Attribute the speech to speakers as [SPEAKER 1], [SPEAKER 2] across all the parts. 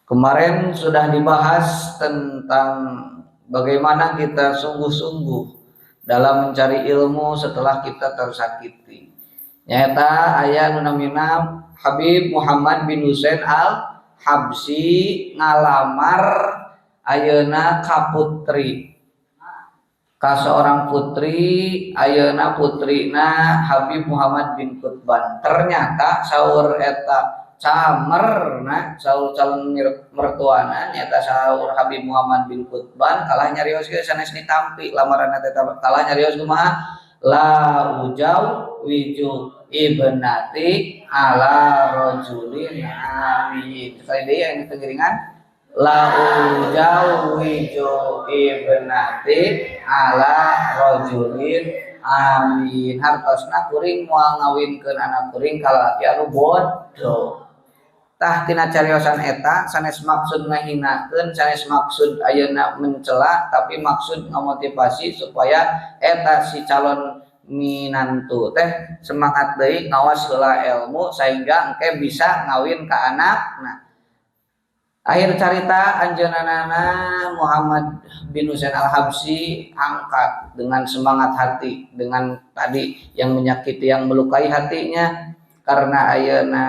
[SPEAKER 1] Kemarin sudah dibahas tentang bagaimana kita sungguh-sungguh dalam mencari ilmu setelah kita tersakiti. Nyata aya nu namina Habib Muhammad bin Husain Al Habsi ngalamar ayeuna ka putri, ka seorang putri, ayeuna putrina Habib Muhammad bin Qutban. Ternyata saur eta camerna, saur calon mertuana, nyata saur Habib Muhammad bin Qutban kalah nyarios ge sanes ditampi lamaran teh, kalah nyarios kumaha? "La ujawwiju ibnati ala rajulin amin." Sekali deui yang tengiringan, "La ujawwiju ibnati ala rajulin amin." Hartosna kuring moal ngawinkeun anak kuring ka lalaki anu bodoh. Tah, tina cariosan eta sanes maksud ngahinakeun, sanes maksud ayeuna mencela, tapi maksud ngamotivasi supaya eta si calon minantu teh semangat deui ngawas heula ilmu sehingga engke bisa ngawin ka anak. Nah, akhir carita anjeunna Muhammad bin Husain Al-Habsi angkat dengan semangat hati, dengan tadi yang menyakiti, yang melukai hatinya karena ayeuna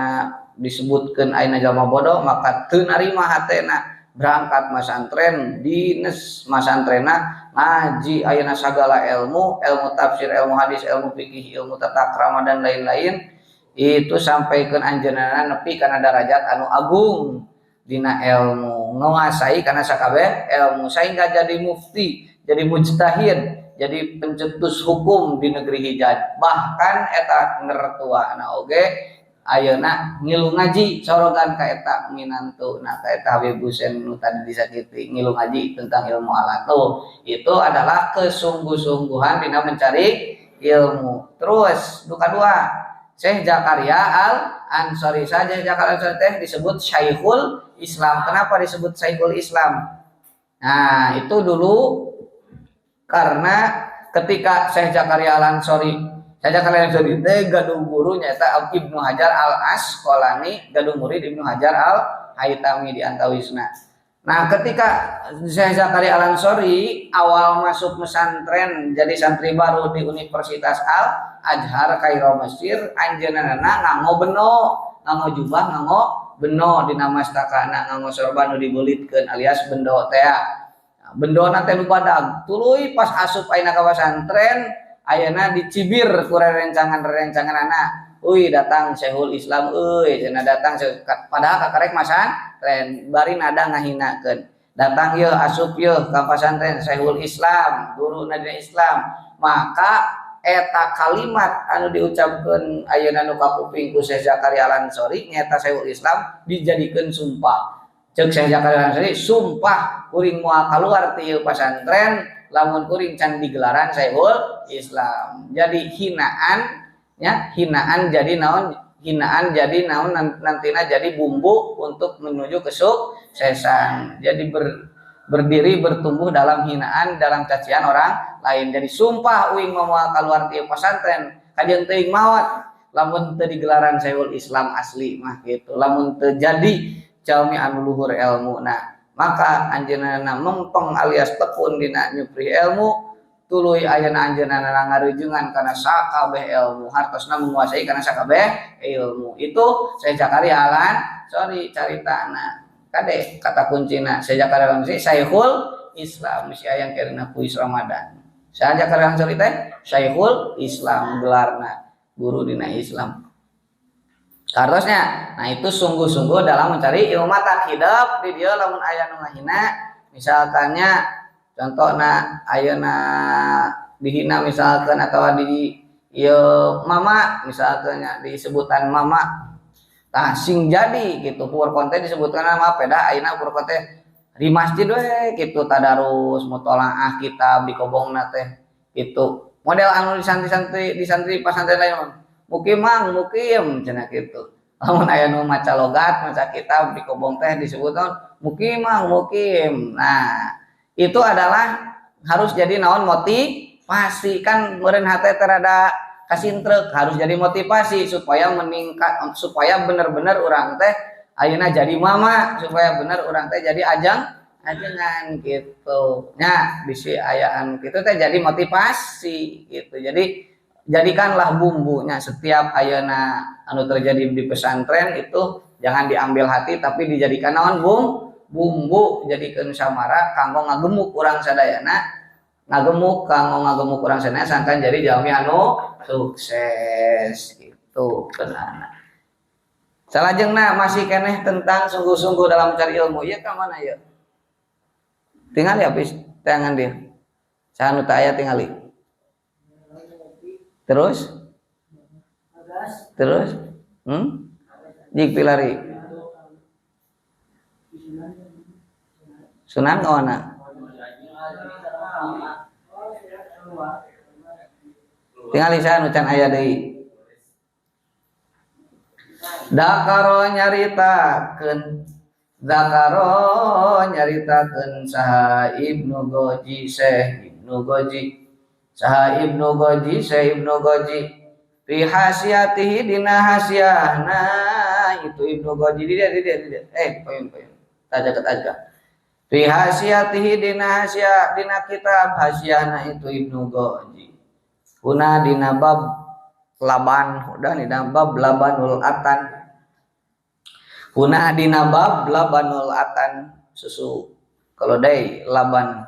[SPEAKER 1] disebutkan ayeuna jalma bodoh, maka teu narima hatena, berangkat masantren, dines masantrena, ngaji ayeuna sagala ilmu, ilmu tafsir, ilmu hadis, ilmu fikih, ilmu tata krama, dan lain-lain. Itu sampaikeun anjeunna nepi kana darajat anu agung dina ilmu, menguasai karena sakabeh ilmu sehingga jadi mufti, jadi mujtahid, jadi pencetus hukum di negeri Hijaz. Bahkan eta mertuana oge ayeuna ngilu ngaji sorogan ka eta minantu. Nah, ka eta Habib Husain nu tadi disakiti ngilu ngaji tentang ilmu alat. Tuh, itu adalah kesungguh-sungguhan dina mencari ilmu. Terus duka dua, Syekh Zakaria Al Ansori saja. Zakaria Al Ansori teh disebut Syekhul Islam. Kenapa disebut Syekhul Islam? Nah, itu dulu karena ketika Syekh Zakaria Al Ansori, Syekh Zakaria Al Ansori teh gaduh guru nyaeta Ibnu Hajar Al Asqalani, gaduh murid Ibnu Hajar Al Haitami di antawisna. Nah, ketika Syekh Zakaria Al Ansori awal masuk pesantren, jadi santri baru di Universitas Al Azhar Kairo Mesir, anjeunna nganggo beno, nganggo jubah, nganggo beno dina mastakana, nganggo sorban nu dibelitkeun alias bendo teh. Bendona teh nu badag. Tuluy pas asup ayeuna ka pesantren, ayeuna dicibir ku rerencangan-rerencanganana. "Uy, datang Syekhul Islam euy," cenah, datang, padahal kakarek masantren, bari nada ngahinakeun. "Datang yeuh, asup yeuh ka pasantren Syekhul Islam, guru dina Islam." Maka eta kalimat anu diucapkeun ayeuna nu kakuping ku Syekh Zakaria Al Ansori nyaeta Syekhul Islam dijadikeun sumpah. Ceuk Syekh Zakaria Al Ansori, "Sumpah kuring moal kaluar ti ieu pasantren lamun kuring can digelaran Syekhul Islam." Jadi hinaan ya, hinaan jadi naon? Hinaan jadi naon? Nantina jadi bumbu untuk menuju kesuksesan. Jadi berdiri, bertumbuh dalam hinaan, dalam cacian orang lain. Jadi, "Sumpah uing moal keluar ti pesantren kajeun teuing maot lamun teu digelaran Syekhul Islam asli mah," gitu, lamun teu jadi jalmi anu luhur ilmu. Nah, maka anjeunna mempeng alias tekun dina nyupri ilmu, tuluy ayeuna anjeunna ngarujengan kana sakabeh ilmu, hartosna menguasai kana sakabeh ilmu. Itu Syekh Zakaria Al Ansori caritana. Kade, kata kuncina Syekh Zakaria Al Ansori Syekhul Islam, si aya kerina kuis Ramadan. Syekh Zakaria Al Ansori teh Syekhul Islam gelarna, guru dina Islam. Kartosnya, nah, itu sungguh-sungguh dalam mencari ilmu. Mata hidup di dia lamun aya nu ngahina, misalkannya contohna ayeuna dihina misalkan atau di ieu mama misalkan disebutan mama. Tah, sing jadi gitu purkon teh disebutkan nama peda ayeuna purkon teh di masjid we gitu, tadarus, mutolaah kitab di kobongna teh gitu, model anu di santri-santri, di santri pasantren lain, "Mukim mang, mukim," cenah gitu. Lamun aya nu maca logat, maca kitab di kobong teh disebut naon? "Mukim mang, mukim." Nah, itu adalah harus jadi naon? Motivasi kan meureun hate teh rada kasintrek, harus jadi motivasi supaya meningkat, supaya bener-bener urang teh Ayeuna jadi mama supaya bener urang teh jadi ajengan gitu. Nya bisi ayaan kitu teh jadi motivasi gitu. Jadi jadikanlah bumbunya setiap ayeuna anu terjadi di pesantren itu jangan diambil hati tapi dijadikan naon bumbu jadikeun samara kanggo ngagemuk urang sadayana, ngagemuk kanggo ngagemuk urang sadayana sangkan jadi jalmi anu sukses gitu kenana. Salajengna masih keneh tentang sungguh-sungguh dalam mencari ilmu. Ieu ka mana ieu? Tingali habis tangan dia. Saha nu teu aya tingali. Terus? Terus? Jik pilari. Sunan ka mana? Tingali saha nu can aya deui. Dakaro nyaritakeun saha Ibnu Ghozi Syekh Ibnu Ghozi saha Ibnu Ghozi Syekh Ibnu Ghozi fi hasiatihi dina hasiahna itu Ibnu Ghozi dia payun tajaket aja fi hasiatihi dina hasiah dina kitab hasiahna itu Ibnu Ghozi huna dina bab laban udah dina bab labanul atan huna dina bab labanul atan susu keledai laban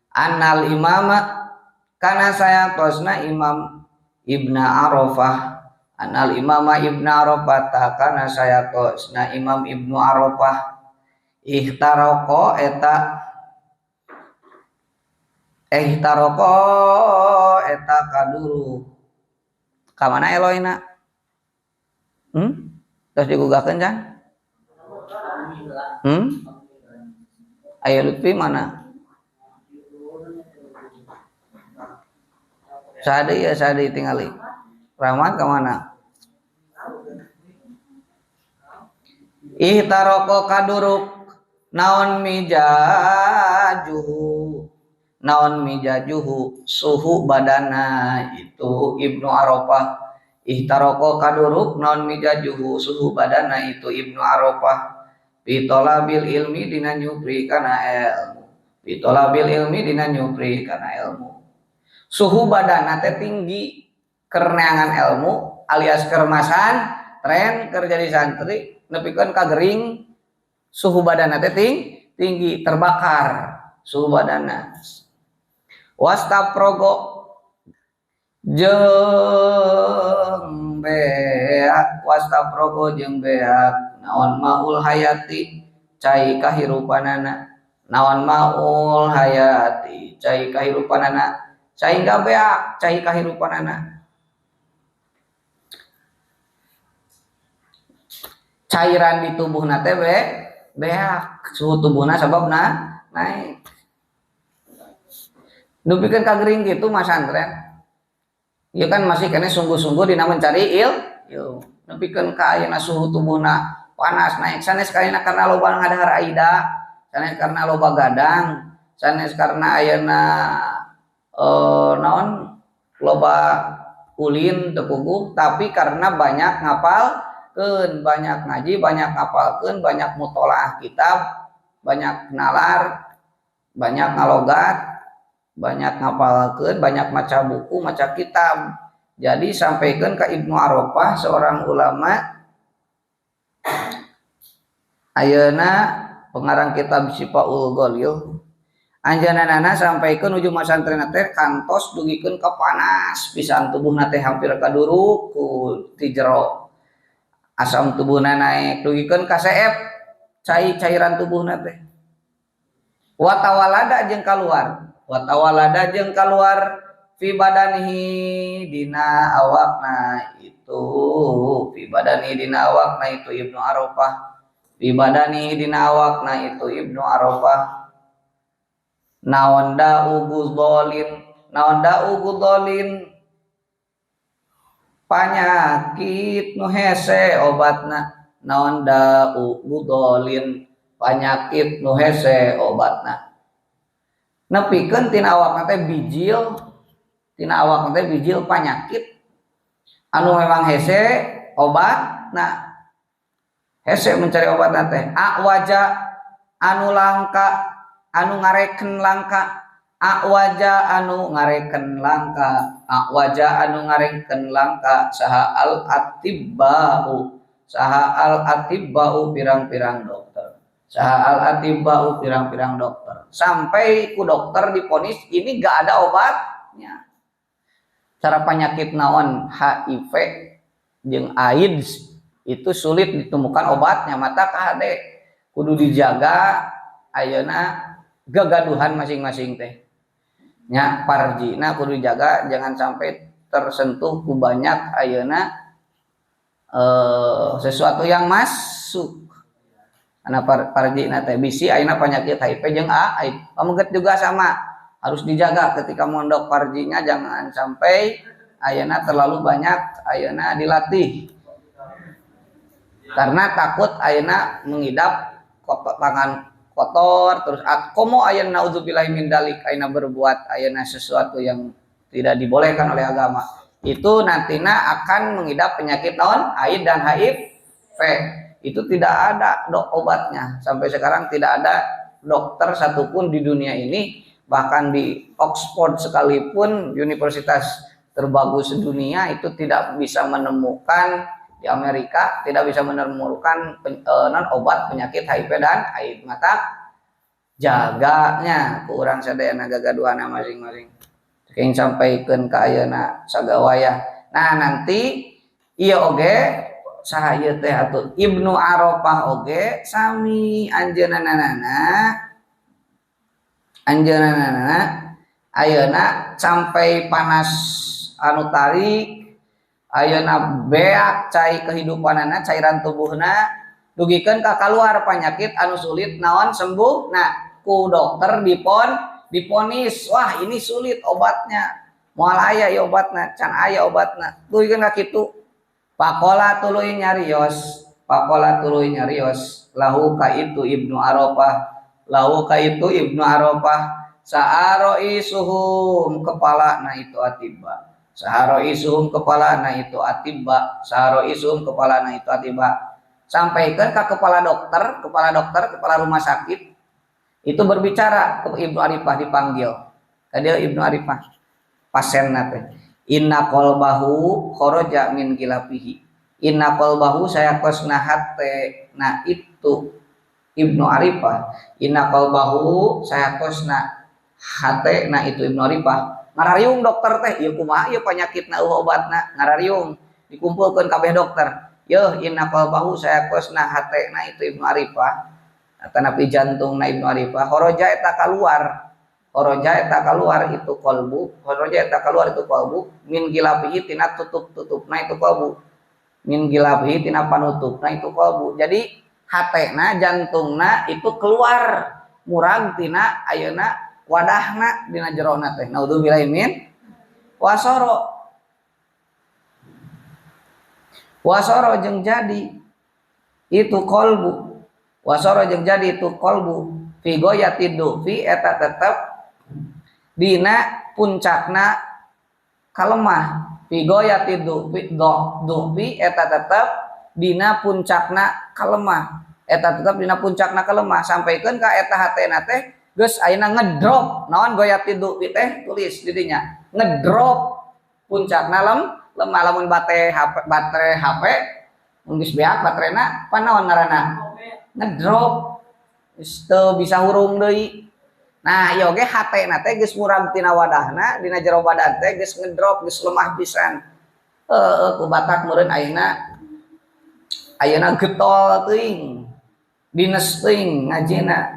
[SPEAKER 1] annal imama kana saya tosna imam Ibnu Arafah annal imama Ibnu Arafah ta kana saya tosna imam Ibnu Arafah ihtaroko eta kaduru ka mana eloina terus digugahkeun can Aya Lutfi mana? Sade ya sade tingali. Rahman ke mana? Ihtaroko kaduruk naon mijajuhu suhu badana itu Ibnu Arafah. Ihtaroko kaduruk naon mijajuhu suhu badana itu Ibnu Arafah. Bitolabil ilmi dina nyupri kana ilmu. Bitolabil ilmi dina nyupri kana ilmu. Suhu badana teh tinggi kerneangan ilmu alias kermasan tren keur jadi santri nepikeun ka gering suhu badana teh tinggi terbakar suhu badana. Wastaprogo jeung beak wastaprogo jeung beak naon maul hayati cai kahirupanana naon maul hayati cai kahirupanana sehingga beak cai kahirupanana cairan di tubuhna teh beak suhu tubuhna sababna naik nepikeun ka gering kitu mah santren ieu kan masih kene sungguh-sungguh dina mencari ilmu nepikeun ka ayeuna suhu tubuhna panas naik sanes karena loba ngadahar aida sanes karena loba gadang sanes karena ayeuna naon loba ulin teu puguh tapi karena banyak ngapalkeun banyak ngaji banyak ngapalkeun banyak mutolaah kitab banyak nalar banyak ngalogat banyak ngapalkeun banyak maca buku maca kitab. Jadi sampaikan ke Ibnu Arafah seorang ulama ayeuna pengarang kitab Syifaul Ghalil anjeunna sampaikeun nuju masantren teh kantos dugikeun ka panas pisan tubuhna teh hampir kaduruk ku ti jero asam tubuhna naik dugikeun ka seep cai cairan tubuhna teh watawalada jeung kaluar watawalada jeung kaluar fi badanihi dina awakna itu fi badanihi dina awakna itu Ibnu Arafah fi badanihi dina awakna itu Ibnu Arafah naon da'u gudolin panyakit nu hese obatna naon da'u gudolin panyakit nu hese obatna nepikeun tina awakna teh bijil tina awakna teh bijil panyakit anu memang hese obatna. Hese mencari obatna teh. Awaja anu langka anu ngareken langka. Awaja anu ngareken langka. Awaja anu ngareken langka saha al atibbau. Saha al atibbau pirang-pirang dokter. Saha al atibbau pirang-pirang dokter. Sampai ku dokter diponis ini gak ada obatnya. Cara penyakit naon HIV jeung AIDS itu sulit ditemukan obatnya, mata kade kudu dijaga ayeuna gagaduhan masing-masing teh. Nya parjina kudu dijaga jangan sampai tersentuh ku banyak ayeuna sesuatu yang masuk. Ana parjina teh bisi ayeuna penyakit HIV jeung AIDS. Pameget juga sama, harus dijaga ketika mondok parjinya jangan sampai ayeuna terlalu banyak ayeuna dilatih. Karena takut ayeuna mengidap kotor, tangan kotor terus komo ayeuna naudzubillahi min dalik ayeuna berbuat ayeuna sesuatu yang tidak dibolehkan oleh agama. Itu nantinya akan mengidap penyakit naon? AIDS dan HIV. Itu tidak ada obatnya. Sampai sekarang tidak ada dokter satupun di dunia ini, bahkan di Oxford sekalipun universitas terbagus dunia itu tidak bisa menemukan, di Amerika tidak bisa menemukan non obat penyakit HIV dan AIDS. Mata jaganya ku urang sadayana gagaduhana masing-masing. Keng sampaikeun ka ayeuna sagawayah. Nah nanti ieu oge saha ieu teh atuh Ibnu Arafah oge sami anjeunna ayeuna sampai panas anu tarik ayeuna beak cai kehidupanana cairan tubuhna dugikeun ka kaluar penyakit anu sulit naon sembuh. Nah ku dokter diponis wah ini sulit obatnya moal aya ieu obatna can aya obatna dugikeun ka kitu. Pakola tuluy nyarios, pakola tuluy nyarios lahu ka itu Ibnu Arafah, lahu ka itu Ibnu Arafah saaro isuhum kepala na itu atiba, saaro isuhum kepala na itu atiba, saaro isuhum kepala na itu atiba. Sampaikan ke kepala dokter, kepala dokter, kepala rumah sakit itu berbicara ke Ibnu Arifah dipanggil. Tadi Ibnu Arifah pasien teh. Inna qalbahu kharaja min gilafihi. Inna qalbahu saya kosna hate na itu Ibnu Arifah. Inna qalbahu saya kosna hate na itu Ibnu Arifah. Ngarariung dokter teh ieu kumaha ieu panyakitna eueuh obatna ngarariung dikumpulkeun kabeh dokter. Yeuh inna qalbahu saya kosna hate na itu Ibnu Arifah. Atanapi jantung na Ibnu Arifah kharaja eta kaluar. Kharaja eta kaluar itu qalbu, kharaja eta kaluar itu qalbu min gilafihi tina tutup-tutupna itu qalbu. Min gilafihi tina panutupna itu qalbu. Jadi hatena jantungna itu keluar murag tina ayeuna wadahna dina jerona teh. Naudzubillahi min wasoro. Wasoro jeung jadi itu qalbu. Wasoro jeung jadi itu qalbu fi goyatid fi eta tetep dina puncakna kalemah fi goyatid dufi eta tetep dina puncakna kalemah eta tetep dina puncakna kalemah sampaikeun ka eta hatena teh geus ayeuna ngedrop naon goyatid dufi teh tulis di dinya ngedrop puncakna lemah lamun baterai HP mun geus beak baterena panaon ngaranna ngedrop geus teu bisa hurung deui. Nah, ieu oge hatena teh geus murag tina wadahna dina jero badan teh geus ngedrop geus lemah pisan. Heueuh ku batak meureun ayeuna ayeuna getol teuing dines teuing ngajina.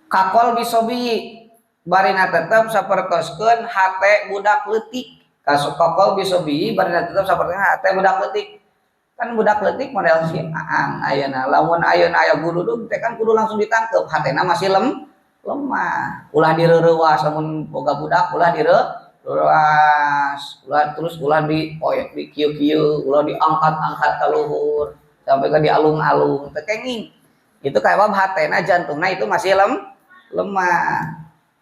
[SPEAKER 1] Kakol bisobi barina tetep sapertoskeun hate budak leutik. Kakol bisobi barina tetep sapertoskeun hate budak leutik. Kan budak leutik model si Aang ayeuna lamun ayeuna aya gurudug teh kan kudu langsung ditangkep hatena masih lemah ulah direurewas lamun boga budak ulah direurewas ulah terus ulah di poek di kieu-kieu ulah diangkat-angkat ka luhur sampai ke dialung-alung teu kenging itu kayak bab hatena jantungna itu masih lemah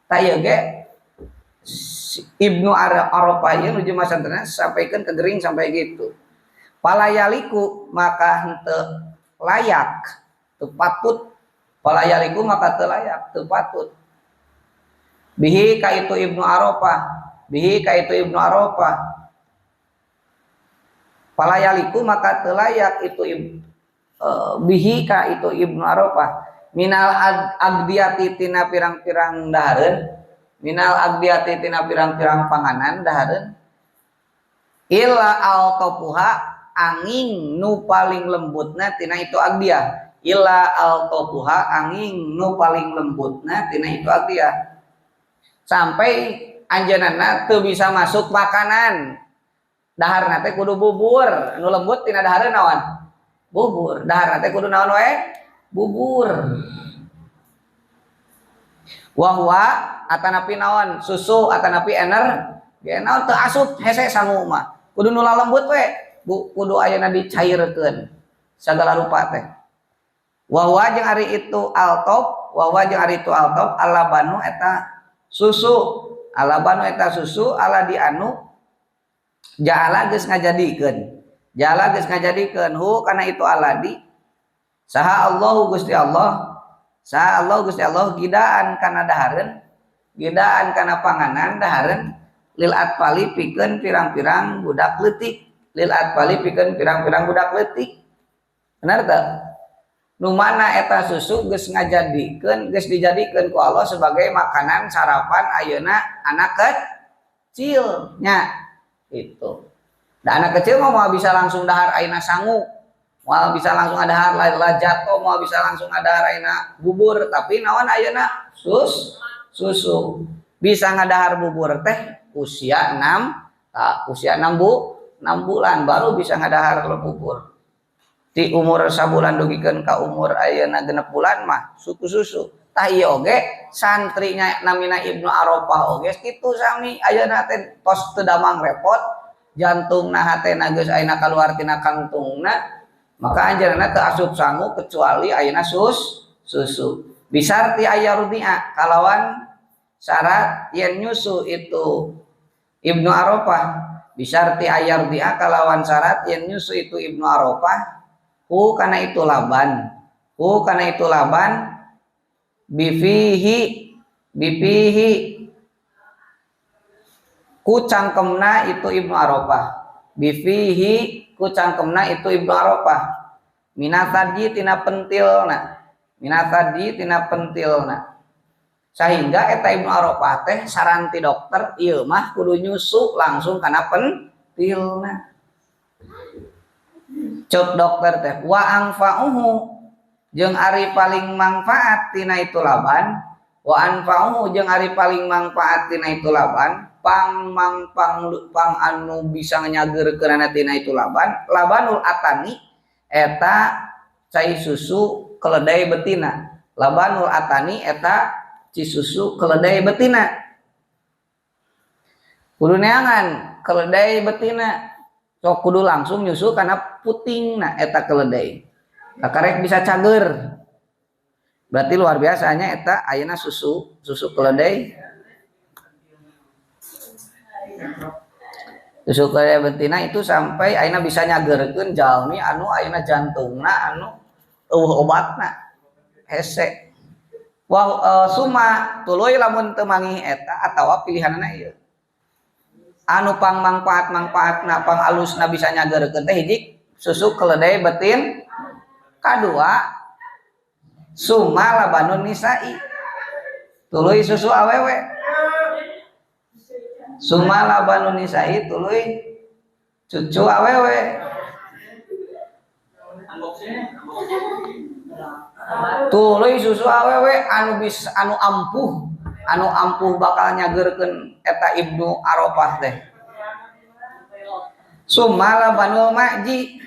[SPEAKER 1] tah ieu ge Ibnu Arafah ieu nuju masantrenna sampaikeun ke gering sampai gitu palayaliku maka henteu layak, teu patut. Fala yaliku maka teu layak, teu patut. Bihi ka itu Ibnu Arafah, bihi ka itu Ibnu Arafah. Fala yaliku maka teu layak itu bihi ka itu Ibnu Arafah minal agdiyati tina pirang-pirang dahareun, minal agdiyati tina pirang-pirang panganan dahareun, illa altopuha angin nu paling lembutna tina itu agdiyah, illa altopuha angin nu paling lembutna tina itu agdiyah, sampai anjeunna teu bisa masuk makanan. Daharna teh kudu bubur, nu lembut tina dahareun naon? Bubur. Daharna teh kudu naon wae? Bubur. Wa huwa atanapi naon? Susu atanapi ener? Ge naon teu asup hese sangu mah. Kudu nu lembut we, kudu ayeuna dicairkeun sagala rupa teh. Wa huwa jeung ari itu altop, wa huwa jeung ari itu altop alabanu eta susu, alabanu eta susu ala di anu ja'ala geus ngajadikeun. Ja'ala geus ngajadikeun hu kana itu aladi saha Allahu Gusti Allah, saha Allahu Gusti Allah gidaan kana dahareun, gidaan kana panganan dahareun lil atfali pikeun pirang-pirang budak leutik, lil atfali pikeun pirang-pirang budak leutik. Bener teu? Nu mana eta susu geus ngajadikeun, geus dijadikeun ku Allah sebagai makanan sarapan ayeuna anak kecil nya. Itu. Dan anak kecil mah moal bisa langsung dahar ayeuna sangu, moal bisa langsung dahar lajato, moal bisa langsung dahar ayeuna bubur, tapi naon ayeuna susu. Bisa ngadahar bubur teh usia 6, usia 6 6 bulan baru bisa ngadahar bubur. Di umur sabulan dugikeun ka umur ayeuna 6 bulan mah suku susu. Tah ieu oge santrinya namina Ibnu Arafah oge kitu sami ayeuna teh tos teu damang repot, jantungna hatena geus ayeuna kaluar tina kantungna, maka anjeunna teu asup sangu kecuali ayeuna susu. Bisarti ayardia kalawan syarat yen nyusu itu Ibnu Arafah, bisarti ayardia kalawan syarat yen nyusu itu Ibnu Arafah hu kana itu laban, hu kana itu laban bifihi, bifihi ku cangkemna itu Ibnu Arafah, bifihi ku cangkemna itu Ibnu Arafah minatadi tina pentilna, minatadi tina pentilna, sehingga eta Ibnu Arafah teh saran ti dokter ieu mah kudu nyusu langsung kana pentilna. Cek dokter teh wa anfa'uhu jeung ari paling mangfaat tina itu laban, wa anfa'uhu jeung ari paling mangfaat tina itu laban, pang mang pang pang anu bisa nyageurkeunana tina itu laban, labanul atani eta cai susu keledai betina, labanul atani eta cai susu keledai betina. Kudu neangan keledai betina, sok kudu langsung nyusu karena putingna eta keledai. Kakarek bisa cager. Berarti luar biasanya eta ayeuna susu keledai. Susu keledai betina itu sampai ayeuna bisa nyagerkeun jalmi anu ayeuna jantungna anu eueuh obatna hese. Wah, suma tuluy lamun teu mangih eta atawa pilihanna ieu. Anu pang mangfaat-mangfaatna pang alusna bisa nyagerkeun teh hiji susu keledai betin, kadua suma labanun nisa'i tuluy susu awewe, suma labanun nisa'i tuluy cucu awewe, tuluy susu awewe anu bisa anu ampuh, anu ampuh bakal nyagerkeun eta Ibnu Arafah teh. Suma labanul ma'ji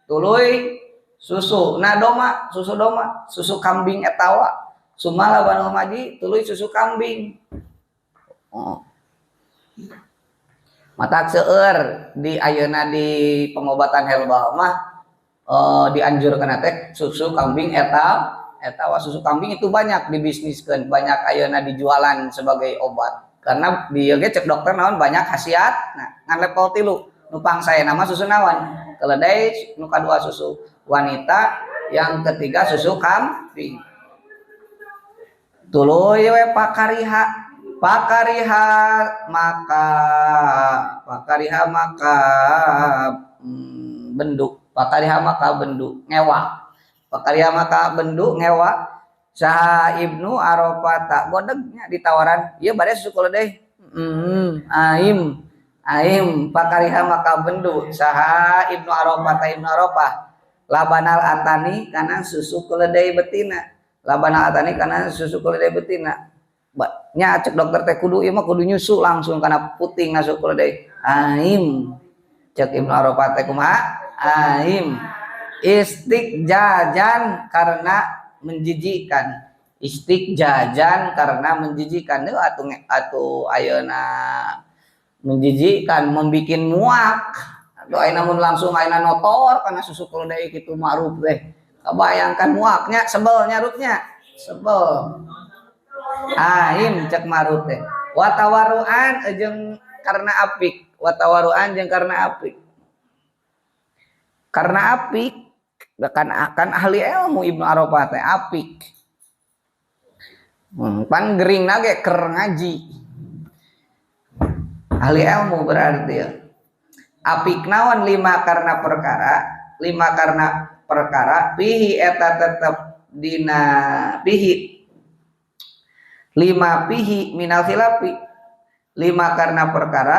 [SPEAKER 1] tuluy susu na doma, susu doma, susu kambing etawa. Suma labanul ma'ji tuluy susu kambing. Oh. Matak seueur di ayeuna di pengobatan herbal mah dianjurkeun teh susu kambing etawa. Susu kambing itu banyak dibisniskeun, banyak ayeuna dijualan sebagai obat. Karena di ieu ge cek dokter naon banyak khasiat. Nah, ngan level 3 nu pang saena mah susu naon? Keledai, nu kadua susu wanita, Yang ketiga susu kambing. Tuluy we pakariha, pakariha maka, pakariha maka bendu, pakariha maka bendu ngewa, pakariha maka bendu ngewa. Saha Ibnu Arafah tak godegnya ditawaran, ieu bade susu keledai. Aim aim pakariha maka bendu saha Ibnu Arafah ta Ibnu Arafah labanal atani kana susu keledai betina, labanal atani kana susu keledai betina. Nya cek dokter teh kudu ieu mah kudu nyusu langsung kana puting susu keledai. Aim cek Ibnu Arafah teh kumaha? Aim istikjajan karena menjijikan, istikjajan karena menjijikan. Deui atuh atuh ayeuna menjijikan, membikin muak. Atuh ayeuna mun langsung ayeuna notor kana susu keledai kitu ma'ruf teh. Kebayangkan muaknya, sebelnya rupnya, sebel. Aim cek ma'ruf teh. Watawaruan jeung karena apik, watawaruan jeung karena apik. Karena apik kan akan ahli ilmu Ibnu Arafah teh apik. Pan gering ge keur ngaji. Ahli ilmu berarti ya. Apik naon lima karena perkara, lima karena perkara pihi eta tetep dina pihi lima pihi minal khilafi, lima karena perkara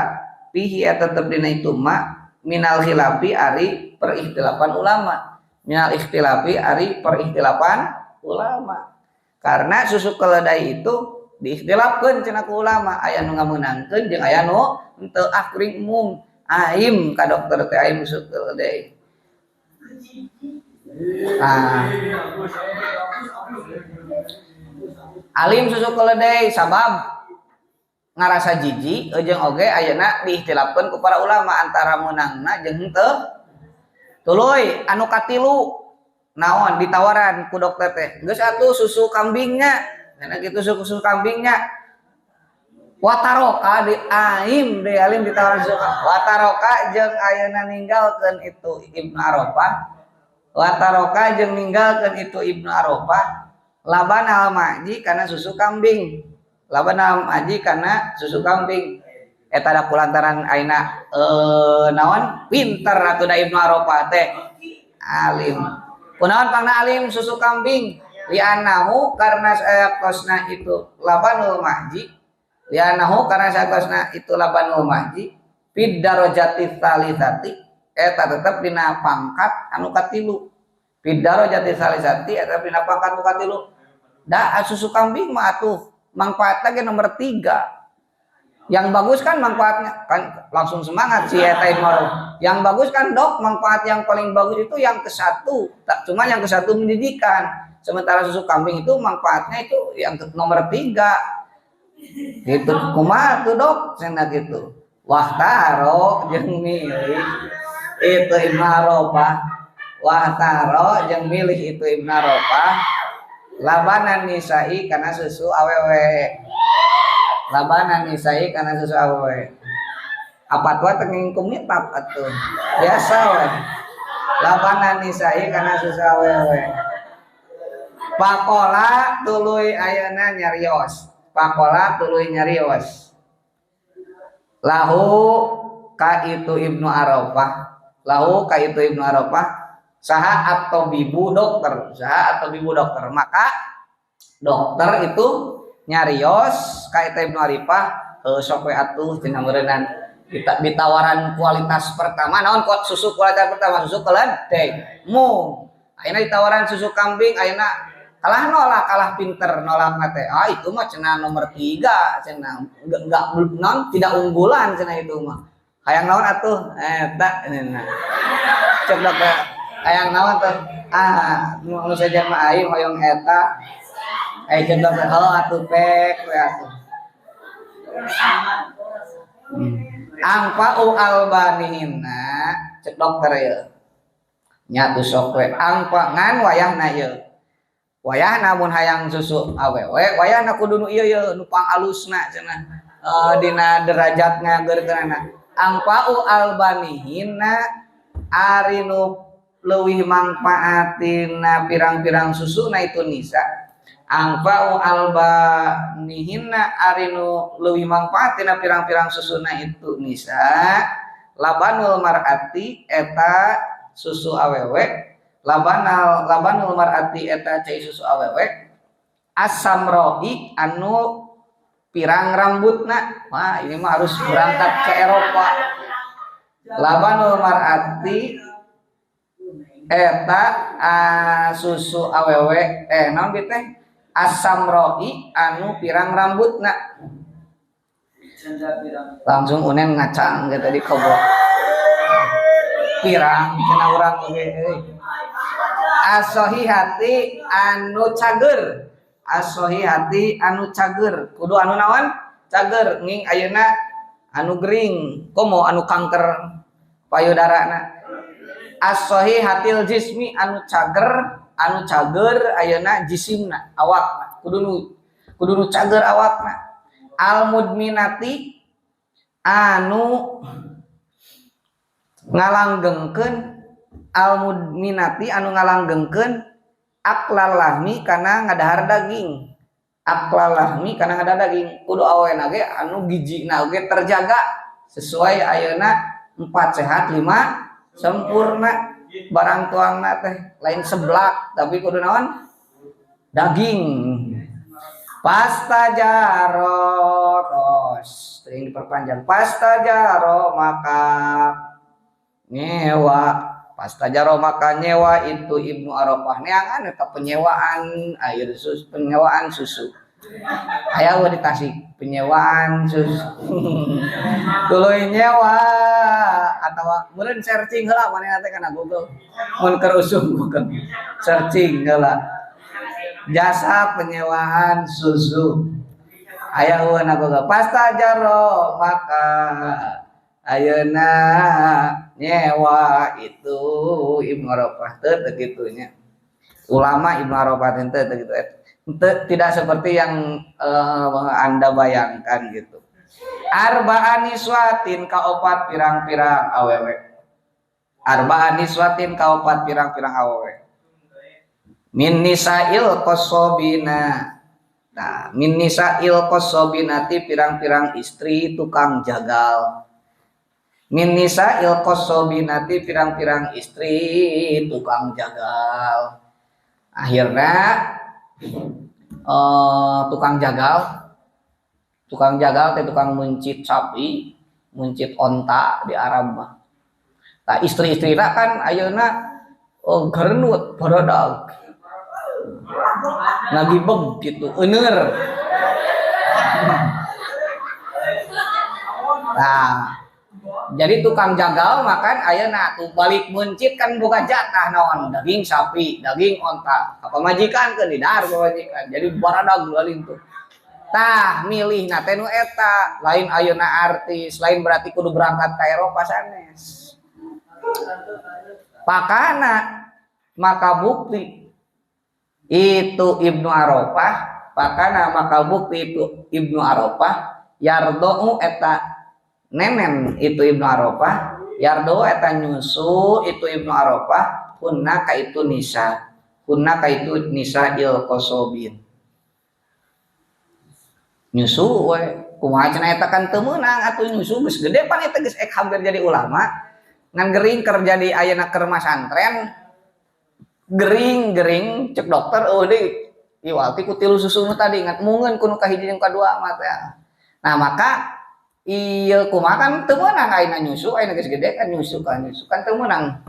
[SPEAKER 1] pihi eta tetep dina itu ma minal khilafi ari perikhtilafan ulama, minal ikhtilafi ari perikhtilafan ulama. Karena susu keledai itu diikhtilafkeun cenah ku ulama, aya nu ngameunangkeun jeung aya nu henteu. Ah kuring embung, aim ka dokter teh aim susu keledai. Ah. Alim susu keledai sabab ngarasa jijik jeung oge ayeuna diikhtilafkeun ku para ulama antara meunangna jeung henteu. Tuluy anu katilu naon ditawaran ku dokter teh, geus atuh susu kambingnya, karena gitu susu kambingnya. Wataroka di aim di alim ditawaran susu wataroka jeung ayeuna ninggalkeun itu Ibnu Arafah, wataroka jeung ninggalkeun itu Ibnu Arafah laban al maji karena susu kambing, laban al maji karena susu kambing. Eta da kulantaran ayeuna naon pinter atuh da Ibnu Arafah teh alim. Kunaon pangna alim susu kambing? Li'annahu karena sayakosna itu labanul mahji, li'annahu karena sayakosna itu labanul mahji fid darajati tsalisati eta tetep dina pangkat anu katilu, fid darajati tsalisati eta dina pangkat anu katilu. Da susu kambing mah atuh manfaatna ge nomor 3. Yang bagus kan manfaatnya kan langsung semangat si eta Ibnu Arafah. Yang bagus kan dok, manfaat yang paling bagus itu yang ke-1. Tak cuma yang ke-1 mendidikan. Sementara susu kambing itu manfaatnya itu yang ke nomor 3. Gitu kumaha tuh dok cenah gitu. Wah taro jeung milih itu Ibnu Arafah. Wah taro jeung milih itu Ibnu Arafah labanan nisai karena susu awewe. Labanan nisai karena susu awewe. Apa tua tenging kumitap atuh. Biasa we. Labanan nisai karena susu awewe. Pakola tuluy ayeuna nyarios. Pakola tuluy nyarios. Lahu ka itu Ibnu Arafah. Lahu ka itu Ibnu Arafah saha atau bibu dokter, saha atau bibu dokter. Maka dokter itu nyarios ka eta Ibnu Arifah, sok we atuh cenah meureunnan ditawaran kualitas pertama naon susu kualitas pertama susu keledai mung. Ayeuna ditawaran susu kambing ayeuna kalah nolak, kalah pinter nolak teh. Ah itu mah cenah nomor 3 cenah enggak non tidak unggulan cenah itu mah. Hayang naon atuh eta cenah. Cek dokter hayang naon tuh? Ah nu sejen mah aing hoyong eta. Cek dokter heuh atuh pek we atuh. Angfa'u albanihinna cek dokter ye. Nya tuh sok we angfa ngan wayahna ye. Wayahna mun hayang susu awewe wayahna kudu nu ieu ye nu pangalusna cenah. Dina derajat ngageurkeunana. Angfa'u albanihinna ari nu leuwih mangfaatina pirang-pirang susuna itu nisa angfa'u albanihinna ari nu leuwih mangfaatina pirang-pirang susuna itu nisa labanul mar'ati eta susu awewe labanul mar'ati eta cai susu awewe asamroi anu pirang rambutna. Wah, ini mah harus berangkat ke Eropa. Labanul mar'ati eta susu awewe naon bi teh asamroi anu pirang rambutna. Langsung unen ngacang ge tadi kobok. Pirang cenah urang oge euy. Asohihati anu cager. Asohihati anu cager. Kudu anu naon? Cager nging ayeuna anu gering, komo anu kanker payudarana. Asohihatil jismi anu cager ayeuna jisimna, awakna. Kudu nu cager awakna. Almudminati anu ngalanggengkeun almudminati anu ngalanggengkeun aklal lahmi kana ngadahar daging. Aklal lahmi kana ngadahar daging. Kudu awena ge anu gijina oge terjaga sesuai ayeuna 4 sehat 5 sempurna. Barang tuangna teh lain seblak tapi kudu naon? Daging. Pasta jaro tos sering diperpanjang. Pasta jaro maka nyewa. Pasta jaro maka nyewa itu Ibnu Arafah neangan eta penyewaan air susu, penyewaan susu. Aya we di Tasik penyewaan susu. Tuluy nyewa atawa meureun searching heula manehna teh kana Google. Mun keur usum Google searching heula. Jasa penyewaan susu. Aya we na Google. Pasta jaro maka ayeuna nyewa itu Ibnu Arafah teu kitu nya. Ulama Ibnu Arafah teu kitu. Tidak seperti yang Anda bayangkan gitu. Arba'an niswatin kaopat pirang-pirang awewe. Arba'an niswatin kaopat pirang-pirang awewe. Min nisa'il qasobina. Nah, min nisa'il qasobinati pirang-pirang istri tukang jagal. Min nisa'il qasobinati pirang-pirang istri tukang jagal. Akhirnya tukang jagal teh tukang mencit sapi, mencit onta di Arab mah. Nah, istri-istrina kan ayeuna gerenut baradag. Ngagibeg gitu, euneur. Nah, jadi tukang jagal makan ayeuna tuh balik mencit kan boga jatah naon, daging sapi, daging onta. Apa majikan keun didahar pamajikan. Jadi baradag lain tuh. Tah milihna teh nu eta, lain ayeuna artis, lain berarti kudu berangkat ka Eropa sanes. Pakana maka bukti itu Ibnu Arafah, pakana maka bukti itu Ibnu Arafah yardo'u eta nenen itu Ibnu Arafah, yardo'u eta nyusu itu Ibnu Arafah hunna ka itu nisa, hunna ka itu nisa il qasobin. Nyusu we kumaha cenah eta kan teu meunang atuh nyusu geus gede pan eta geus ek hampir jadi ulama. Ngan gering keur jadi ayeuna keur masantren gering-gering cek dokter eueuh deui iwalti ku tilu susu nu tadi ngan mungeun ku nu kahiji jeung kadua mah teh. Nah maka ieu kumaha kan teu meunang ayeuna nyusu ayeuna geus gede kan nyusu kan teu meunang.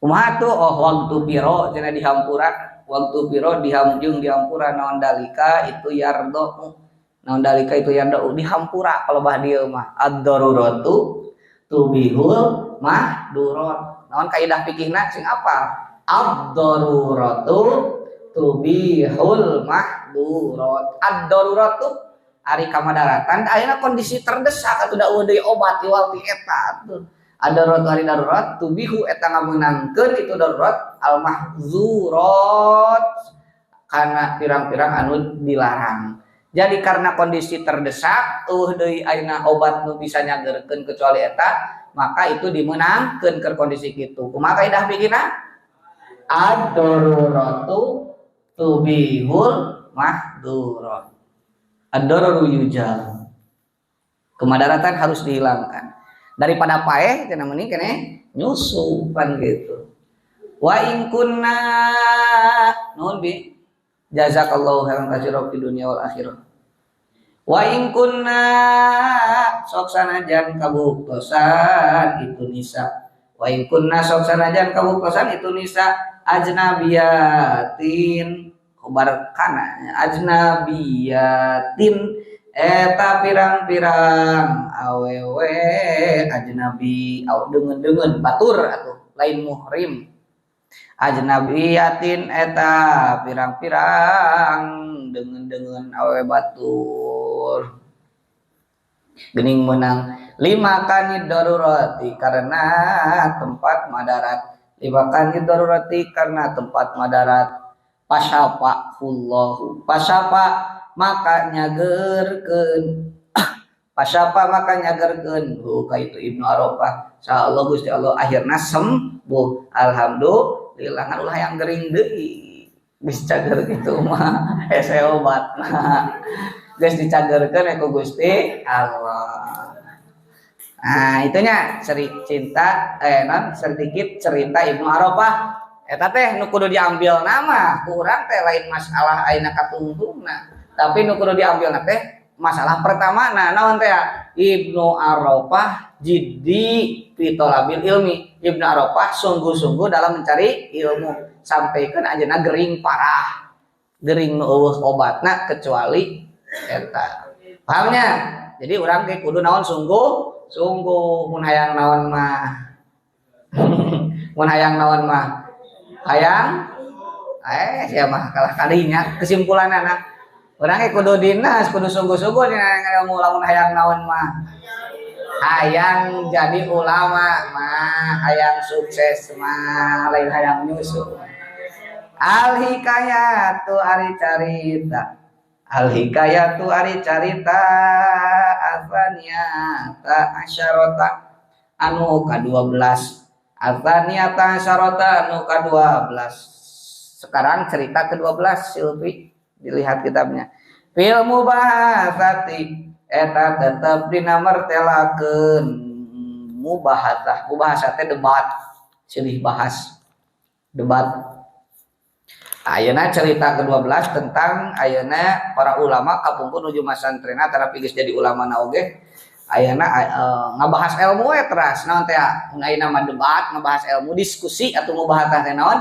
[SPEAKER 1] Kumaha tuh oh waktu piro cenah dihampura, waktu piro dihamjung dihampura naon dalika itu yardo. Naon dalika itu yardo dihampura kalau bah dieu mah ad-daruratu tubihul mahdurat. Naon kaidah fikihna sing apal? Ad-daruratu tubihul mahdurat. Ad-daruratu ari kamadaratan ayeuna kondisi terdesak atuh da eueuh deui obat iwal ti eta atuh. Ad-daruratu ari darurat tubihu eta ngameunangkeun itu darurat al-mahzurat kana pirang-pirang anu dilarang. Jadi karena kondisi terdesak eueuh deui ayeuna obat nu bisa nyageurkeun kecuali eta, maka itu dimenangkeun keur kondisi kitu. Kumaha kaidah fikihna? Ad-daruratu tubihul mahdzurat. Ad-dararu yujal. Kemadaratan harus dihilangkan. Daripada paeh cenah mending keneh nyusu kan gitu. Wa in kunna nuhun bi jazakallahu khairan katsiran di dunya wal akhirah. Wa in kunna sok sanajan kabuktosan itu nisa. Wa in kunna sok sanajan kabuktosan itu nisa ajnabiyatin khobar kana ajnabiyatin eta pirang-pirang awewe ajnabi au deungeun-deungeun batur atuh lain muhrim ajnabiyatin eta pirang-pirang deungeun-deungeun awewe batur geuning meunang lima kanid darurati karena tempat madarat lima kanid darurati karena tempat madarat pasapa hullahu pasapa maka nyageurkeun pasapa maka nyageurkeun hu ka itu Ibnu Arafah insyaallah Gusti Allah akhirna sembuh alhamdulillah ngan ulah yang gering deui geus cager kitu mah hese obatna geus dicagerkeun ku Gusti Allah. Nah, itunya cinta non sedikit cerita Ibnu Arafah eta teh nu kudu diambil nama ku urang teh lain masalah ayeuna katungtungna tapi nu kudu diambil teh masalah pertama nah naon teh Ibnu Arafah jiddi fi tholabil ilmi. Ibnu Arafah sungguh-sungguh dalam mencari ilmu sampaikan ayeuna gering parah gering nu eueuh obatna kecuali eta pahamnya. Jadi urang ge kudu naon sungguh sungguh mun hayang naon mah mun hayang naon mah hayang sia mah kalah kadinya kesimpulanana urang ge kudu dinas kudu sungguh-sungguh dina ilmu lamun hayang naon mah hayang jadi ulama mah hayang sukses mah lain hayang nyusu. Al hikayatu ari carita al hikayatu ari carita atsaniyata asyarata anu ka-12 atsaniyata asyarata anu ka-12. Sekarang cerita ke-12 Silvi dilihat kitabnya. Fil mubahasati eta tetep dina mertelakeun mubahasah. Mubahasah teh debat, silih bahas, debat. Ayeuna cerita ke-12 tentang ayeuna para ulama kapungkur nuju masantrena tetapi geus jadi ulama na oge ayeuna ngabahas ilmu we teras naon teh mun ayeuna mah debat ngabahas ilmu diskusi atau mubahasah teh naon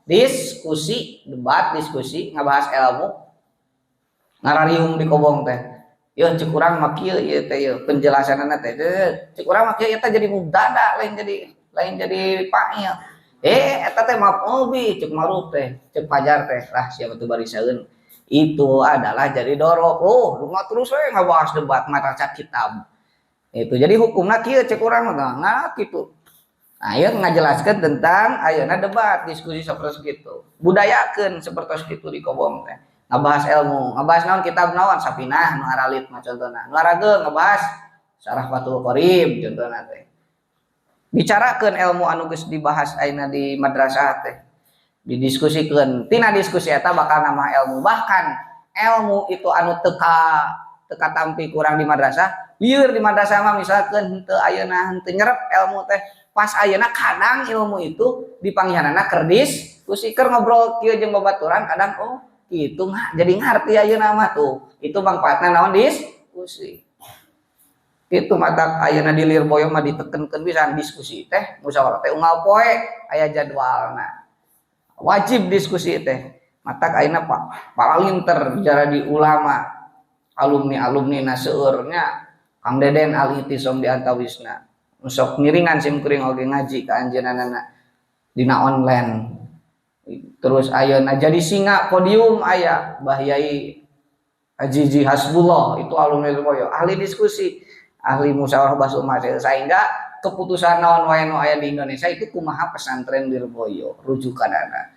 [SPEAKER 1] diskusi debat diskusi ngabahas ilmu ngarariung di kobong teh yeuh cek urang mah kieu ieu teh yeuh penjelasanana teh cek urang mah kieu eta jadi mubtada lain jadi fa'il eta teh maf'ul bih cek Maruf teh cek Fajar teh lah siapa tuh barisaeun itu adalah jadi dorok oh lu mah terus we ngabahas debat maca kitab itu jadi hukumna kieu cek urang mah nah kitu. Nah, ieu ngajelaskeun tentang ayeuna debat diskusi seperti itu budayakeun seperti itu di kobong teh ngabahas ilmu ngabahas naon kitab naon Safinah nu aralit mah contohna nu arageung ngabahas Syarah Fathul Qorib contohna teh bicarakeun ilmu anu geus dibahas ayeuna di madrasah teh didiskusikeun tina diskusi eta bakal nambah ilmu bahkan ilmu itu anu teka tampi kurang di madrasah lieur di madrasah mah misalkeun henteu ayeuna henteu nyerep ilmu teh pas ayeuna kadang ilmu itu dipanggihanana keur diskusi keur ngobrol kieu jeung babaturan kadang oh kitu mah jadi ngarti ayeuna mah tuh itu manfaatna naon diskusi itu mata ayeuna di Lirboyo mah ditekenkeun pisan diskusi teh musyawarah teh unggal poe aya jadwalna wajib diskusi teh matak ayeuna Pak palinter bicara di ulama alumni-alumni na seueurnya Kang Deden Al Itisom di antawisna sok ngiringan sim kuring oge ngaji ka anjeunna dina online terus ayeuna jadi singa podium aya Bah Yai Ajiji Hasbullah itu alumni Lirboyo ahli diskusi ahli musyawarah bahtsul masail sehingga keputusan naon wae nu aya di Indonesia itu kumaha pesantren Lirboyo rujukanana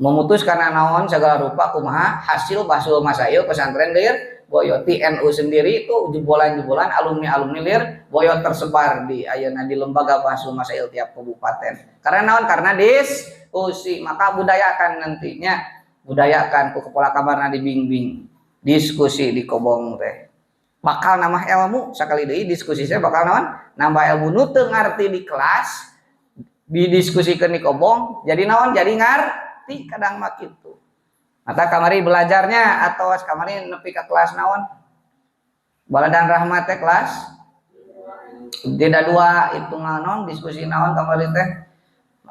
[SPEAKER 1] Memutuskan naon segala rupa kumaha hasil bahtsul masail pesantren Lirboyo ti NU sendiri itu jebolan-jebolan alumni-alumni Lirboyo tersebar di ayeuna di lembaga bahtsul masail tiap kabupaten. Karena naon? Karena diskusi. Maka budayakan nantinya, budayakan ku kepala kamarna dibimbing diskusi di kobong teh. Bakal nambah ilmu sekali deui diskusi saya bakal naon? Nambah ilmu nu teu ngarti di kelas didiskusikeun di kobong jadi naon? Jadi ngarti kadang mah kitu. Mata kamari belajarnya atau kamari nepi ka kelas naon? Baladan Rahmat teh kelas tidak dua itu naon diskusi naon kamari teh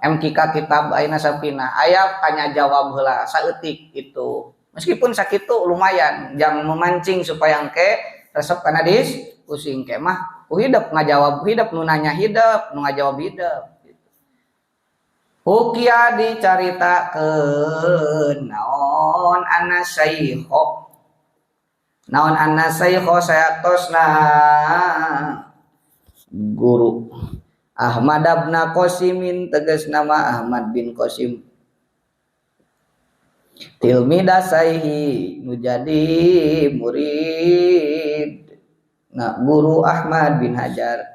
[SPEAKER 1] MQK kitab ayeuna sapina aya tanya jawab heula saeutik itu. Meskipun sakitu lumayan jang memancing supaya engke resep kana diskusi engke mah ku hidep ngajawab hidep nu nanya hidep nu ngajawab hidep. Hukia dicaritakeun naon anna syaikho naon anna syaikho sayatosna guru Ahmad bin Qasimin tegas nama Ahmad bin Qasim tilmida saihi nu jadi murid na guru Ahmad bin Hajar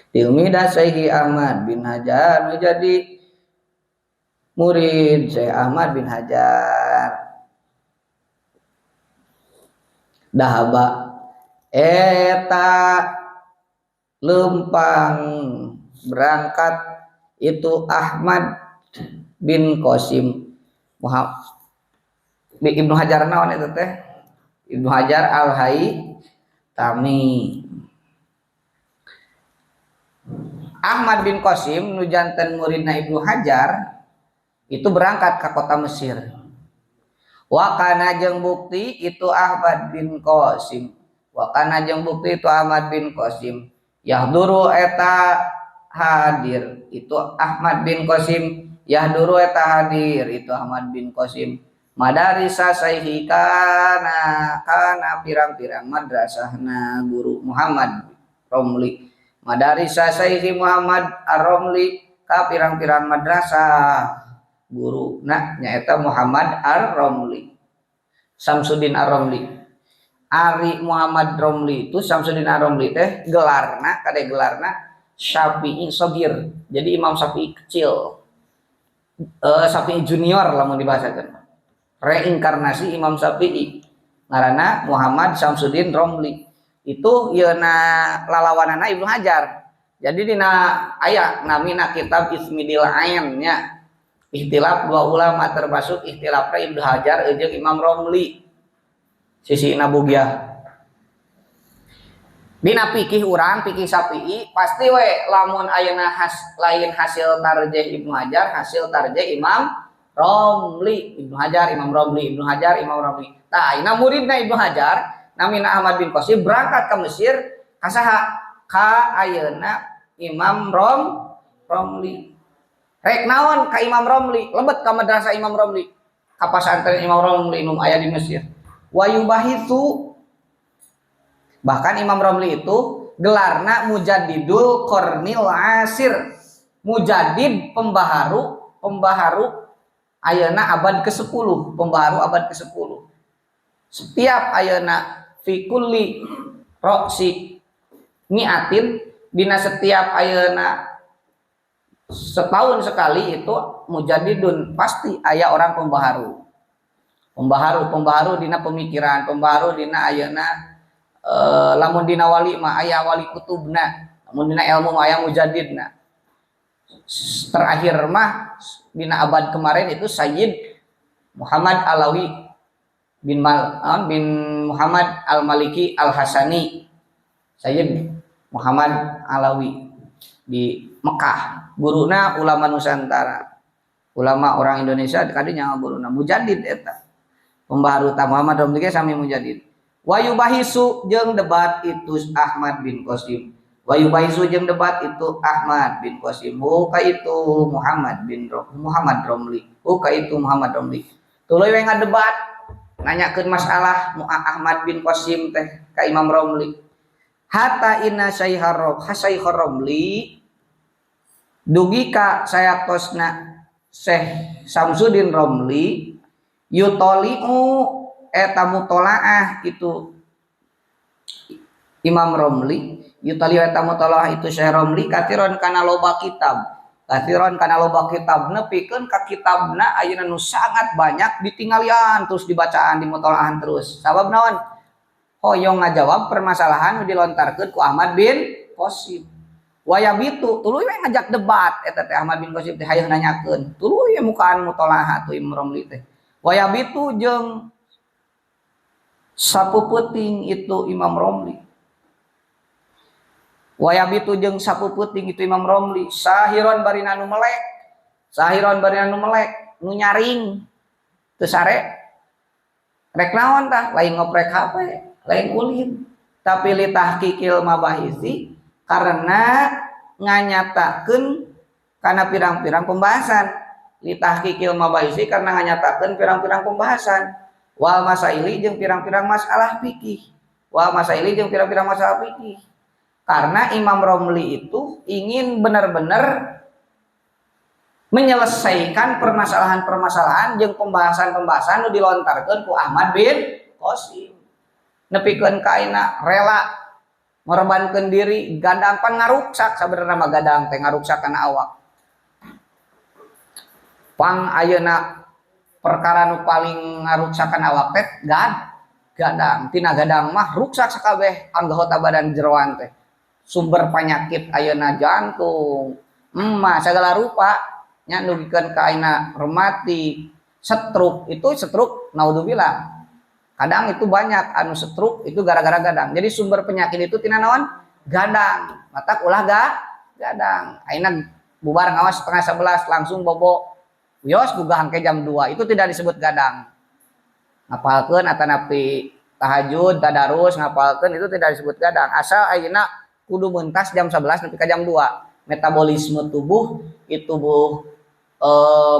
[SPEAKER 1] tilmida Syekh Ahmad bin Hajar menjadi murid Syekh Ahmad bin Hajar dahaba eta lempang berangkat itu Ahmad bin Qasim Muhammad Ibnu Hajar naon itu teh Ibnu Hajar Al-Haytami Ahmad bin Qasim nu janten muridna Ibnu Hajar itu berangkat ke kota Mesir. Wa kana jeung bukti itu Ahmad bin Qasim. Wa kana jeung bukti itu Ahmad bin Qasim. Yahduru eta hadir itu Ahmad bin Qasim. Yahduru eta hadir itu Ahmad bin Qasim. Madarisa saihi kana kana pirang-pirang madrasahna guru Muhammad Romli. Madarisa Syekh Muhammad Ar-Romli ka pirang-pirang madrasah guru nah nyaeta Muhammad Ar-Romli Samsudin Ar-Romli. Ari Muhammad Romli itu Samsudin Ar-Romli teh gelarna kade gelarna Syafi'i Sogir. Jadi Imam Syafi'i kecil. Syafi'i junior lamun dibahasakeun. Reinkarnasi Imam Syafi'i ngaranna Muhammad Samsudin Romli. Itu yeuna lalawanana Ibnu Hajar. Jadi dina aya namina kitab Ismidil Ain nya. Ikhtilaf dua ulama termasuk ikhtilafna Ibnu Hajar jeung Imam Romli. Sisi Nabugiah. Dina fikih urang, fikih Syafi'i pasti we lamun ayeuna lain hasil tarjih Ibnu Hajar, hasil tarjih Imam Romli. Ibnu Hajar, Imam Romli, Ibnu Hajar, Imam Romli. Tah ayeuna muridna Ibnu Hajar namina Ahmad bin Qasim berangkat ke Mesir kasaha ka ayeuna Imam Romli. Rek naon ka Imam Romli, lebet ka madrasah Imam Romli. Ka pasantren Imam Romli nu aya di Mesir. Wa yubahitsu bahkan Imam Romli itu gelarna Mujaddidul Qarnil Asir. Mujaddid pembaharu, pembaharu ayeuna abad ke-10, pembaharu abad ke-10. Setiap ayeuna fi kulli roksi mi'atin dina setiap ayeuna setahun sekali itu mujaddidun pasti aya orang pembaharu. Pembaharu, pembaharu dina pemikiran, pembaharu dina ayeuna lamun dina wali mah aya wali kutubna, lamun dina ilmu mah aya mujaddidna. Terakhir mah dina abad kemarin itu Sayyid Muhammad Alawi bin bin Muhammad Al-Maliki Al-Hasani. Sayyid Muhammad Alawi di Mekah. Guruna ulama Nusantara. Ulama orang Indonesia kadinya guruna mujaddid eta. Pembaharu Muhammad Romli ge sami mujaddid. Wa yubahisu jeung debat itu Ahmad bin Qasim. Wa yubahisu jeung debat itu Ahmad bin Qasim. Ka itu Muhammad bin Muhammad Romli. Ka itu Muhammad Romli. Tuluy we ngadebat nanyakeun masalah Ahmad bin Qasim teh ka Imam Romli. Hatta inna Syaikh Romli dugi ka sayaktosna Syekh Samsudin Romli yutoli'u eta mutolaah itu Imam Romli yutoli'u eta mutolaah itu Syekh Romli kathiron kana loba kitab, kathiron kana loba kitab, nepikeun ka kitabna ayeuna nu sangat banyak ditinggalian terus, dibacaan, dimutolaahan terus. Sabab naon? Hoyong ngajawab permasalahan nu dilontarkeun ku Ahmad bin Qasim. Wayabitu tuluy we ngajak debat eta teh Ahmad bin Qasim teh, hayang nanyakeun, tuluy we mukaan mutolaah atuh Imam Romli teh. Wayabitu jeung sapeupeting itu Imam Romli, wayabitu jeung sapeupeting itu Imam Romli sahiron barina nu melek, sahiron barina nu melek, nu nyaring teu sare. Rek naon tah? Lain ngoprek HP, lain ulin, tapi litahqiqil mabahisi, karena nganyatakeun kana pirang-pirang pembahasan. Litahqiqil mabahisi, karena nganyatakeun pirang-pirang pembahasan, wal masaili jeung pirang-pirang masalah fikih, wal masaili jeung pirang-pirang masalah fikih. Karena Imam Romli itu ingin benar-benar menyelesaikan permasalahan-permasalahan jeung pembahasan-pembahasan nu dilontarkeun ku Ahmad bin Qasim. Nepikeun ka ayeuna rela ngorbankeun diri gadang, pan ngaruksak sabenerna mah gadang teh, ngaruksak kana awak. Pang ayeuna perkara nu paling ngaruksakan awak teh gadang. Tina gadang mah ruksak sakabeh anggota badan jeroan teh. Sumber penyakit ayeuna jantung, emah segala rupa nya, nugikeun ka ayeuna rematik, stroke. Itu stroke naudzubillah. Kadang itu banyak anu stroke itu gara-gara gadang. Jadi sumber penyakit itu tina naon? Gadang. Matak ulah gadang. Ayeuna bubar ngawas 10.30 langsung bobo. Wios gugah engke jam 2, itu tidak disebut gadang. Ngapalkeun atanapi tahajud, tadarus, ngapalkeun itu tidak disebut gadang. Asal ayeuna kudu mentas jam 11 nepi ka jam 2. Metabolisme tubuh itu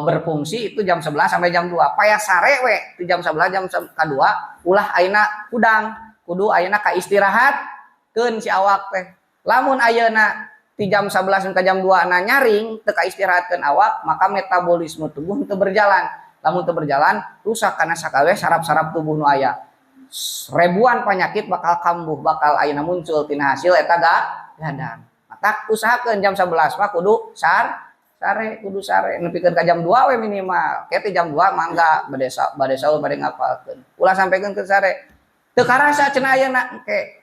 [SPEAKER 1] berfungsi itu jam 11 sampai jam 2. Paya sare we di jam 11 jam ka 2, ulah ayeuna hudang, kudu ayeuna ka istirahat keun si awak teh. Lamun ayeuna di jam 11 ke jam 2 na nyaring teu ka istirahatkeun awak, maka metabolisme tubuh teu berjalan. Lamun teu berjalan, rusak karena sakabeh saraf-saraf tubuh nu aya. Ribuan penyakit bakal kambuh, bakal ayeuna muncul tina hasil eta gadang. Matak usahakeun jam 11 mah kudu sare, kudu sare nepikeun ka jam 2 we minimal. Ke jam 2 mangga bade sahur, bade ngapalkeun. Ulah sampaikeun ke sare. Teu karasa cenah ayeuna engke.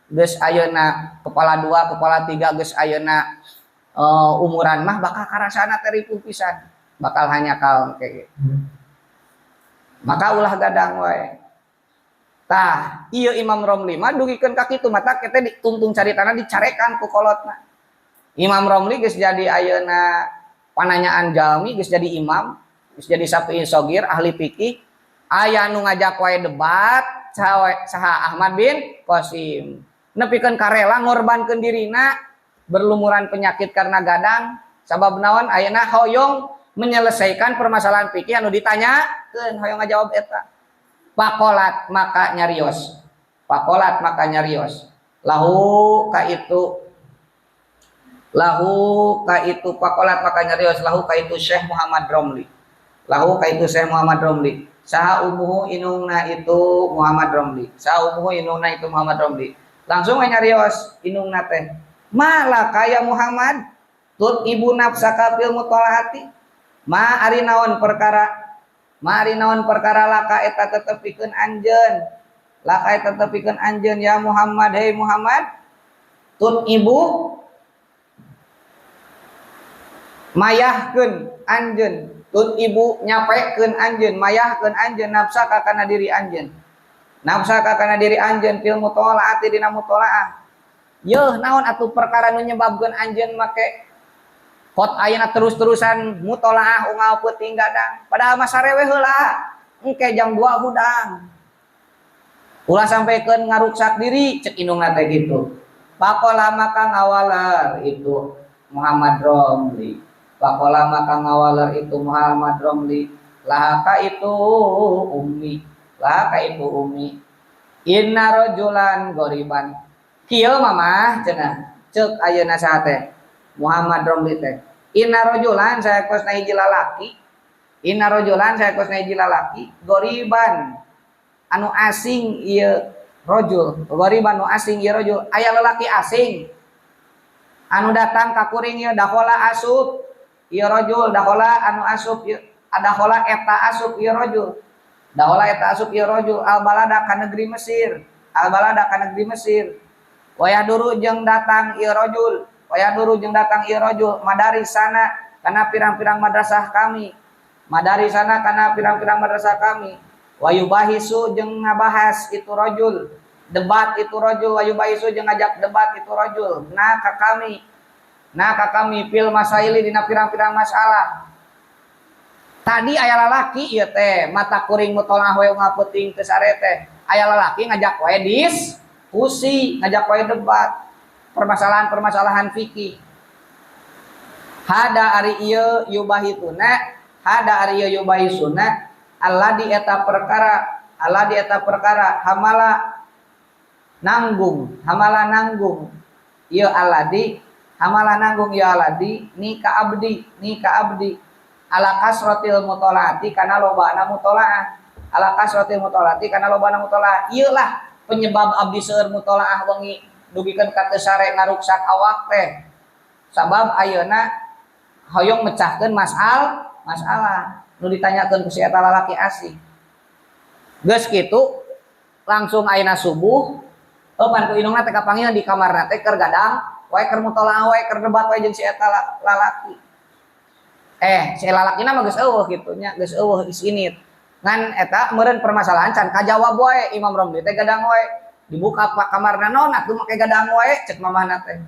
[SPEAKER 1] Geus ayeuna kepala 2, kepala 3, geus ayeuna umuran mah bakal karasana teh ripuh pisan. Bakal hanyakal engke. Maka ulah gadang wae. Tah, ieu Imam Romli mah dugikeun ka kitu, mata kita ditungtung caritana dicarekan ku kolotna. Imam Romli geus jadi ayeuna pananyaan jalmi, geus jadi imam, geus jadi Syafi'i Shogir, ahli fikih, aya nu ngajak wae debat saha, saha Ahmad bin Qasim. Nepikeun karela ngorbankeun dirina berlumuran penyakit karena gadang, sabab naon? Ayeuna hoyong menyelesaikan permasalahan fikih anu ditanyakeun, hoyong ngajawab eta. Faqolat maka nyarios. Faqolat maka nyarios. Lahu ka itu, lahu ka itu, faqolat maka nyarios lahu ka itu Syekh Muhammad Romli. Lahu ka itu Syekh Muhammad Romli. Saha ummuhu inungna itu Muhammad Romli. Saha ummuhu inungna itu Muhammad Romli. Langsung we nyarios inungna teh. Malaka ya Muhammad tut'ibu nafsaka fil mutolahati. Ma ari naon perkara, mari naon perkara laka eta tetepikeun anjeun. Laka eta tetepikeun anjeun ya Muhammad, hei Muhammad, tut'ibu mayahkeun anjeun, tut'ibu nyapekeun anjeun, mayahkeun anjeun nafsaka kana diri anjeun. Nafsaka kana diri anjeun fil mutolaati dina mutolaah. Yeuh naon atuh perkara nu nyebabkeun anjeun make kot ayeuna terus-terusan mutolaah unggal peuting gadang, padahal mah sare we heula engke jam 2 hudang. Ulah sampaikan ngaruksak diri, cek indungna teh gitu. Faqala maka ngawaler itu Muhammad Romli. Faqala maka ngawaler itu Muhammad Romli. Lahaka itu ummi, lahaka itu ummi. Inna rajulan goriban. Kieu mamah cenah, cek ayeuna saha teh? Muhammad Romli teh. Inna rajulan saektosna hiji lalaki, inna rajulan saektosna hiji lalaki goriban anu asing ieu rajul, goriban anu asing ieu rajul, aya lalaki asing anu datang ka kuring ieu dakhala asup ieu rajul, dakhala anu asup ieu, dakhala eta asup ieu rajul, dakhala eta asup ieu rajul al balada ka negeri Mesir, al balada ka negeri Mesir. Wayah duru jeung datang ieu rajul, wayah duru jeung datang ieu rajul madarisana kana pirang-pirang madrasah kami, madarisana kana pirang-pirang madrasah kami. Wayubahisu jeung ngabahas itu rajul, debat itu rajul, wayubahisu jeung ngajak debat itu rajul na ka kami, na ka kami fil masaili dina pirang-pirang masalah. Tadi aya lalaki ieu teh mata kuring mutolaah we ngapeuting teu sare teh, aya lalaki ngajak wae diskusi, ngajak wae debat permasalahan-permasalahan fikih. Hada ari ieu yubahituna, hada ari ieu yubahisuna alladzi eta perkara, alladzi eta perkara hamala nanggung, hamala nanggung ieu alladzi, hamala nanggung ieu alladzi ni ka abdi, ni ka abdi ala kasratil mutolaati kana lobana mutolaah, ala kasratil mutolaati kana lobana mutolaah. Ieu lah penyebab abdi seueur mutolaah wengi dugikeun ka teu sare ngaruksak awak teh, sabab ayeuna hoyong mecahkeun masalah nu ditanyakeun ku si eta lalaki asing. Geus kitu langsung ayeuna subuh pan ku indungna teh kapanggil di kamarna teh keur gadang wae, keur mutolaah wae, keur debat wae jeung si eta lalaki. Si lalakina mah geus eueuh kitu nya, geus eueuh isinit. Ngan eta meureun permasalahan can kajawab wae, Imam Romli teh gadang wae. Dibuka pak kamarna, naon atuh make gadang wae cek mamahna teh.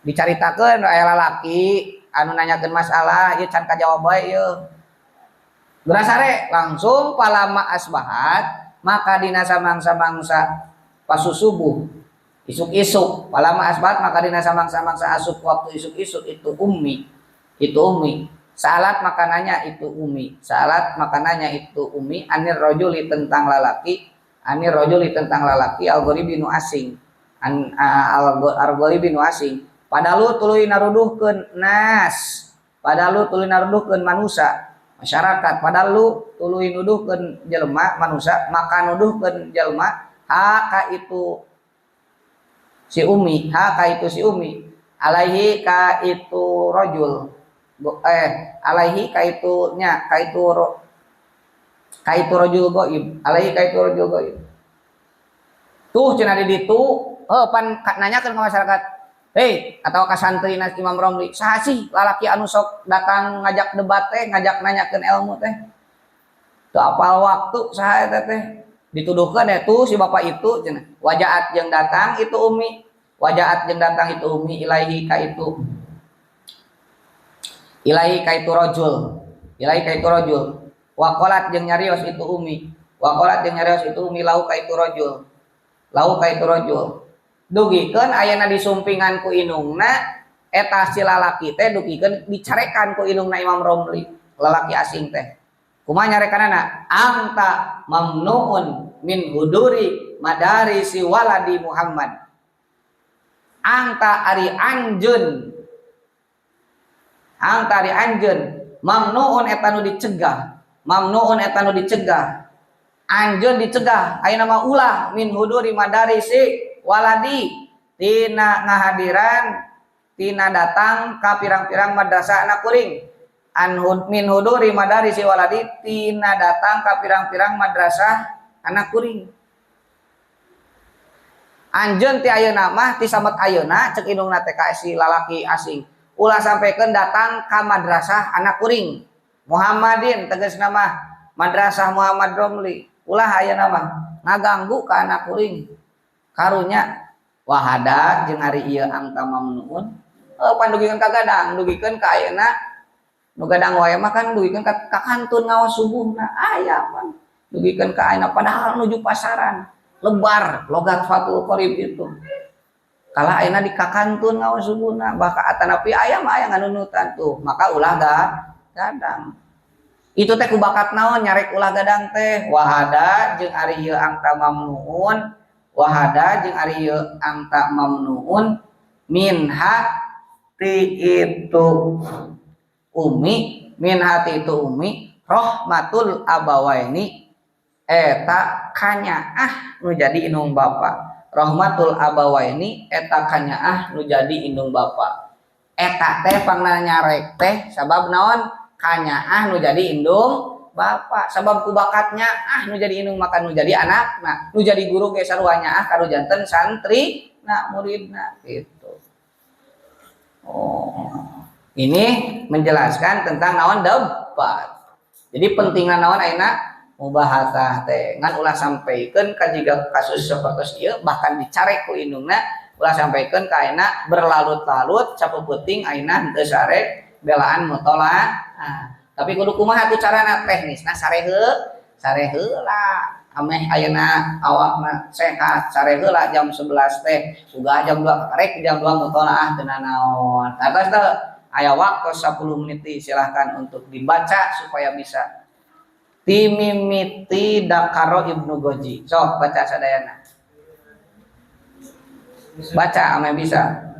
[SPEAKER 1] Dicaritakeun aya lalaki anu nanyakeun masalah ieu can kajawab wae ieu. Geura sare langsung palama asbahat maka dina samangsa-mangsa pasusubuh isuk-isuk, palama asbahat maka dina samangsa-mangsa asup waktu isuk-isuk itu ummi, itu ummi salat makanannya itu umi, salat makanannya itu umi anir rajuli tentang lalaki, anir rajuli tentang lalaki al-gharibi nu asing, an al-gharibi nu asing padalu tuluy naruduhkeun nas, padalu tuluy naruduhkeun manusia masyarakat, padalu tuluy nuduhkeun jelema manusia, maka nuduhkeun jelema ha ka itu si umi, ha ka itu si umi alaihi ka itu rajul, alaihi ka itu nya, ka itu ro, ka itu rajul gaib, alaihi ka itu rajul gaib. Tuh cenah di ditu, pan nanyakeun ka masyarakat, hei atau ka santri Imam Romli, saha sih lalaki anu sok datang ngajak debat teh, ngajak nanyakeun ilmu teh? Teu apal waktu saha eta teh? Dituduhkeun tuh si bapak itu cenah. Wajaat jeung datang itu umi, wajaat jeung datang itu umi ilaihi ka itu, ilaihi ka itu rajul, ilaihi ka itu rajul. Waqalat jeung nyarios itu umi, waqalat jeung nyarios itu umi lau ka itu rajul, lau ka itu rajul. Dugikeun ayeuna disumpingan ku indungna eta si lalaki teh, dugikeun dicarekan ku indungna Imam Romli lalaki asing teh. Kumaha nyarekanana? Anta mamnuun min huduri madarisi waladi Muhammad. Anta ari anjeun, anta ari anjeun mamnuun eta nu dicegah, mamnuun eta nu dicegah, anjeun dicegah ayeuna mah ulah min huduri madarisi waladi tina ngahadiran tina datang ka pirang-pirang madrasah anak kuring, anhud min huduri madarisi waladi tina datang ka pirang-pirang madrasah anak kuring. Anjeun ti ayeuna mah ti samet ayeuna cek indungna teh ka si lalaki asing, ulah sampaikan datang ka madrasah anak kuring Muhammadin, tegasna mah madrasah Muhammad Romli, ulah ayeuna mah ngaganggu ka anak kuring karunya. Wahada jeung ari ieu angta mamnuun, pandugikeun ka gadang, dugikeun ka ayeuna nu gadang wae mah kan dugikeun ka kantun ngaos subuhna aya pan dugikeun ka ayeuna padahal nuju pasaran lebar logat Fathul Qorib itu kalah ayeuna di kakantun ngaos subuhna bahkan atanapi aya mah aya nganunutan tuh maka ulah gadang itu teh ku bakat naon nyarek ulah gadang teh. Wahada jeung ari ieu angta mamnuun, wahada jeung ari ieu angta mamnuun minha ti itu Umi minha ti itu umi rahmatul abawaini eta kanyaah nu jadi indung bapa. Rahmatul abawaini eta kanyaah nu jadi indung bapa. Eta teh pangna nyarek teh sabab naon? Kanyaah nu jadi indung bapak, sabab ku bakatnya ah nu jadi indung maka nu jadi anak, nah nu jadi guru ge sarua nyaah karu janten santri nah muridna gitu. Oh, ini menjelaskan tentang naon? Debat. Jadi pentingna naon ayeuna mubahasah teh, ngan ulah sampaikeun ka jiga kasus sapertos ieu, bahkan dicarek ku indungna, ulah sampaikeun ka ayeuna berlarut-larut sapeupeting ayeuna henteu sare belaan mutolaah. Nah, tapi kudu kumaha tuh carana teknisna? Sare sare heula, ameh ayeuna awakna sehat, sare heula jam 11 teh, uga jam 2 karek jam 2 mutolaah teu naon. Atas teh aya waktu 10 menit, silahkan untuk dibaca supaya bisa timimiti Dakaro Ibnu Goji. Sok baca sadayana, baca ameh bisa.